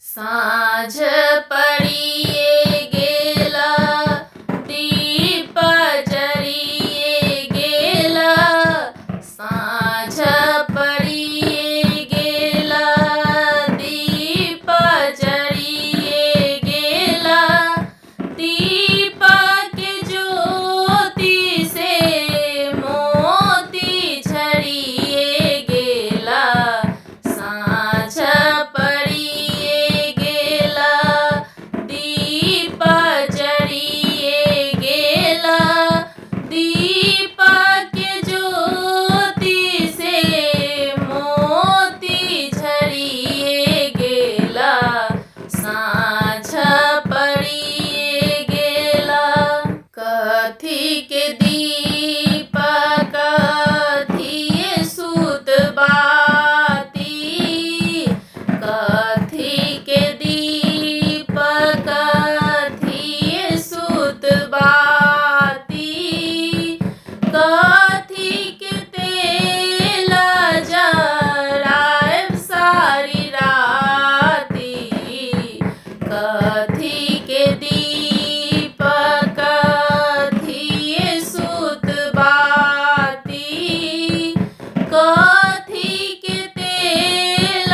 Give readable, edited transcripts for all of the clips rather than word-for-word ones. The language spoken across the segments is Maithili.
साँझ पड़िए गेला, दीप जरिए गेला। साँझ पड़िए गेला, दीप जरिए गेला। दीपक ज्योति से मोती झरिए गेला। साँझ पड़िए गेला, दीप जरिए गेला। दीपक ज्योति से मोती झरिए गेला। साँझ पड़िए गेला। कथी के दीप कथिए सूत बाती, कथी के दीप कथिए सूत बाती। कथी के तेल जरायब सारी राती, कथी के दीप कथिए सूत बाती। कथी के तेल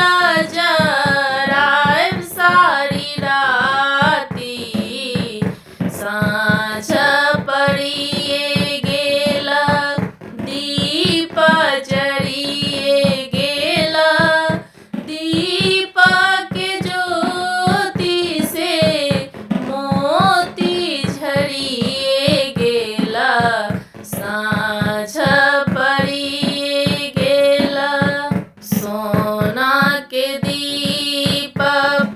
जरायब सारी राती। साँझ पड़िए गेला, दीप जरिए गेला। दीपक ज्योति से मोती झरिए गेला। साँझ पड़िए गेला। सोना के दीप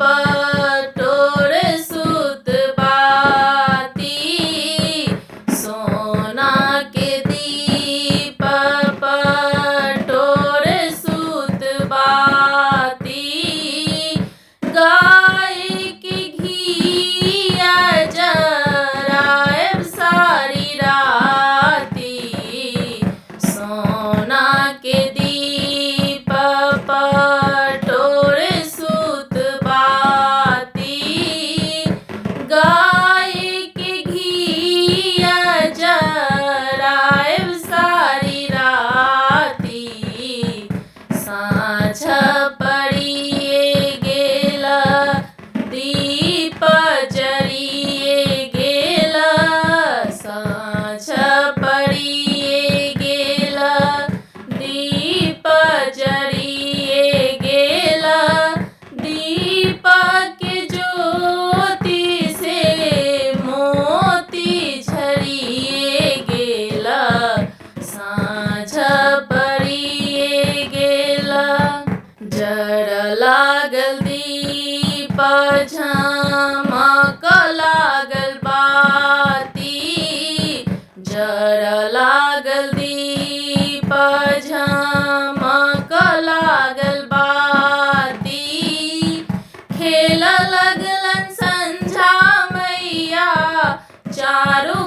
पटोर सूत बाती, सोना के दीप पटोर सूत बाती। गाय के घिया जरायब सारी राती, सोना के दीप पटोर सूत बाती। गाय के घिया जरायब सारी राती। साँझ पड़िए गेला, दीप जरिए गेला। साँझ पड़िए गेला, दीप जरिए गेला। दीपक ज्योति से मोती झरिए गेला। साँझ पड़िए गेला। जर लागल दीप झमक लागल बाती, जर लागल दीप झमक लागल बाती। खेल लगलन संझा मैया चारू